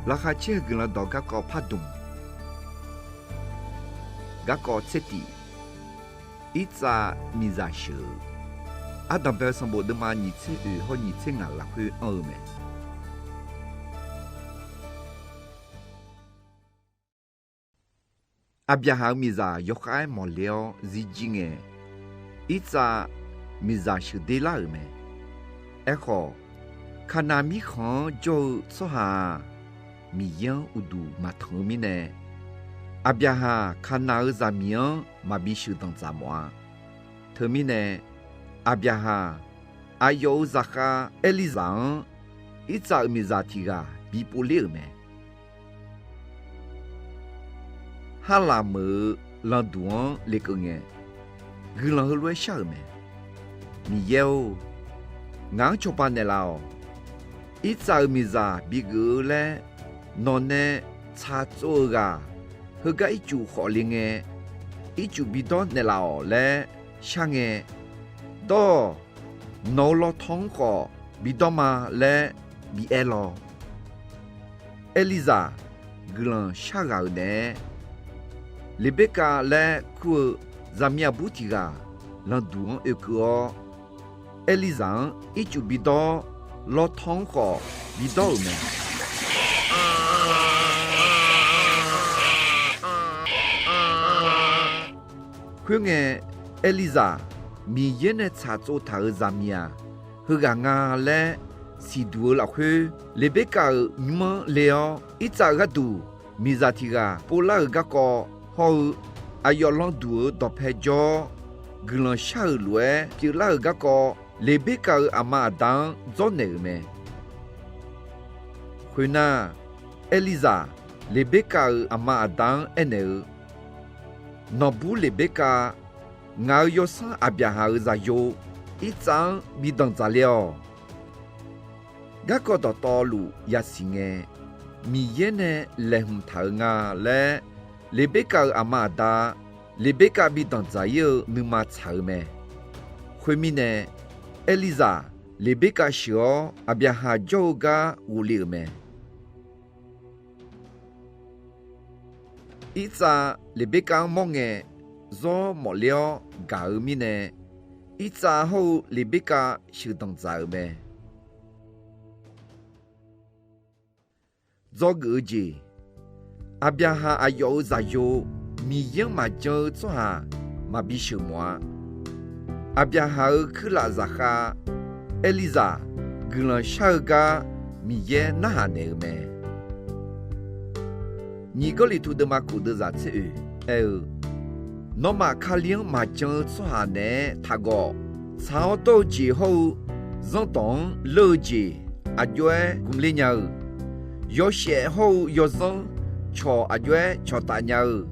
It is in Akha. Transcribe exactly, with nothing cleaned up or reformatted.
Laqkhaq caer-eu Guiqlanq dawq garkawv pardmq. Garkawv tser tiq. Irtsav miqzaq sheuq-eu. Ardanqbae-eu sanqbof deuvma nyiq tser oeq hawr nyiq tser ngaq lafkhoer anr-eu mae. Aqbyaqhaq-euq miqzaq yawkhav-aer mawqle-awr zirjir ngae, Irtsav miqzaq sheuqder lar-euq mae. Aerkhawf, Kaqnaq mirkhanq-anr jawr-eu tsawrhaq-aq, Miqyaer-anr uqduq maqtanq-eu mirnae, Aqbyaqhaq Kaqnaq-euq zaqmiq-anr maqbi sheuqdanq dzaq mawf-a. Teumirnae, Aqbyaqhaq aqyawf-euq zaqkhav Erlizaq-anr Irtsav-euq miqzaq tiq ghaq bi pov ler-euq mae. Harlaq meuq-eu landuq-anr lekeuv ngae, guiqlanq heulof-aer shar-euq mae. Miqyaer-or, ngaq-anr cawba naeqlaf-awq. Irtsav-euq miqzaq bigeuf-eu laer nawqnae tsaqtsov-eu ghaq heugar ircuf khawf le ngae, ircuf bidawr naeqlaf-awq laer shar ngae, dawr-awq. Nawq-euq lawrtawr-anr khawf bidawr ma laer bi aer law. Erlizaq guiqlanq shar ghaq-euq naeq-aer, Leqberkav laer kur-eu zaqmiq aqbur tiq ghaq landuq-anr oekeuv-awr, Erlizaq-anr ircuf bidawr-awr, lawrtawr-anr khawf bidawr-euq mae. Khoerngae, Erlizaq Miqyaer nae tsaqtsov taq-euq zaqmiq-aq, heughaq nga laer siqduq-eu lafkhoer, Leqberkav-euq nymr-anr le-awr, Irtsav-euq gharduq miqzaq tiq ghaq povlar-euq garkawv hawr-eu, aqyawf landuq-euq dawqpae jawr-awr, guiqlanq shar-euq lof-aer pyeuflar-euq garkawv, Leqberkav-euq aqma aqda-anr dzawrnaeq-euq mae. Khoernar, Erlizaq Leqberkav-euq aqma aqda-anr aernaeq-eu, Nawqbur Leqberkav, ngaq-euq yawsanr Aqbyaqhaq-euq zaqyo Irtsav-anr bi danqdzaq le-awq. Garkawv dawqtawvluf yasiq ngae, Miqyaer nae laeqhmq taq-euq nga laer, Leqberkav-euq aqma aqda Leqberkav bi danqdzaq ir-eu nuima tsaq-eu mae. Khoermirnae, Erlizaq Leqberkav sheuq-awr, Aqbyaqhaq jawr-eu gar ghofle-euq mae. Irtsav Leqberkav-anr mawr ngae, zawr mawfler-awr gaq-eu mirnae, Irtsav hawr-eu Leqberkav sheuqdanq dzaq-euq mae. Dzawgeuf-eu jeq, Aqbyaqhaq aqyawf-euq zaqyo Miqyaer-anr maqjan-eu tsawrhaq maqbi sheuq mawf-a. Aqbyaqhaq-euq kuirlaf zaqkhav Erlizaq guiqlanq shar-eu gar Miqyaer narhaq naeq-euq mae. Nyiq Gawrliqtu deuvma kof deuvzaq tser oeq aer-eu, Nawmaf Kali-anr maqjan-eu tsawrhaq naeq-aer taqgawf. Tsaq-awr dawr-eu jeq hawr-eu zanrdawq-anr leur-eu jeq aqjox-aer gmqler nya-eu, yawshaef hawr-eu yawzanr cawq aqjox-aer cawqtaf nya-eu,